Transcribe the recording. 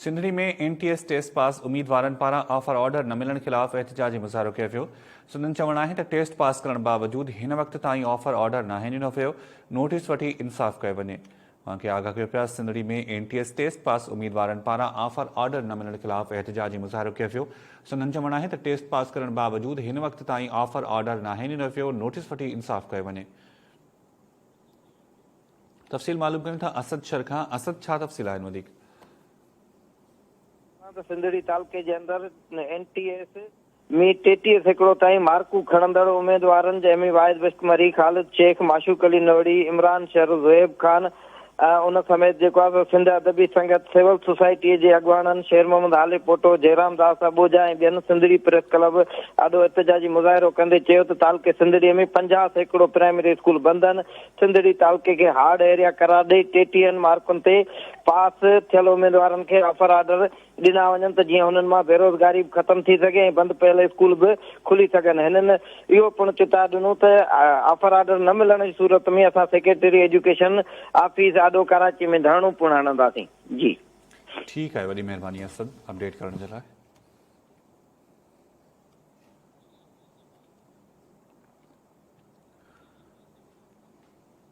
Sindhri ۾ N T S test pass اميدوارن پاران offer order نه ملڻ خلاف احتجاجي مظاهرو ڪيو ويو. سندن چوڻ آهي ته ٽيسٽ پاس ڪرڻ باوجود هن وقت تائين آفر آرڊر ناهي ڏنو ويو، نوٽيس وٺي انصاف ڪيو وڃي. اوهان کي آگاهه ڪيو پيا Sindhri ۾ N T S test pass اميدوارن پاران آفر آرڊر نه ملڻ خلاف احتجاجي مظاهرو ڪيو ويو. سندن چوڻ آهي ته ٽيسٽ پاس ڪرڻ باوجود هن وقت تائين آفر آرڊر ناهي ڏنو ويو، نوٽيس وٺي انصاف ڪيو وڃي. تفصيل معلوم ڪريون ٿا اسد شھر کان اسد ڇا تفصيل آهن وڌيڪ. ته سنڌڙي تعلقي جي اندر اين ٽي ايس ۾ 33% تائين مارڪون کڻندڙ اميدوارن جنهن ۾ واحد بشڪ مري، خالد شيخ، معشوق علي نوڙي، عمران شر، زوهيب خان ۽ ان سميت جيڪو آهي سو سنڌ ادبي سنگت، سول سوسائٽيء جي اڳواڻن شير محمد هاليپوٽو، جيرام داس اٻوجها ۽ ٻين سنڌڙي پريس ڪلب آڏو احتجاجي مظاهرو ڪندي چيو ته تعلقي سنڌڙي ۾ 50% پرائمري اسڪول بند آهن، سنڌڙي تعلقي کي هارڊ ايريا قرار ڏئي ٽيٽيهن مارڪن تي پاس ٿيل اميدوارن کي آفر آرڊر ڏنا وڃن ته جيئن هنن مان بيروزگاري به ختم ٿي سگهي ۽ بند پيل اسڪول به کلي سگهن. هنن اهو پڻ چتاء ڏنو ته آفر آرڊر نه ملڻ جي صورت ۾ اسان سيڪريٽري ايجوڪيشن آفيس آڏو ڪراچي ۾ ڌرڻو پڻ هڻنداسين. جي. ٺيڪ آهي وڏي مهرباني اسد اپڊيٽ ڪرڻ جي لاء.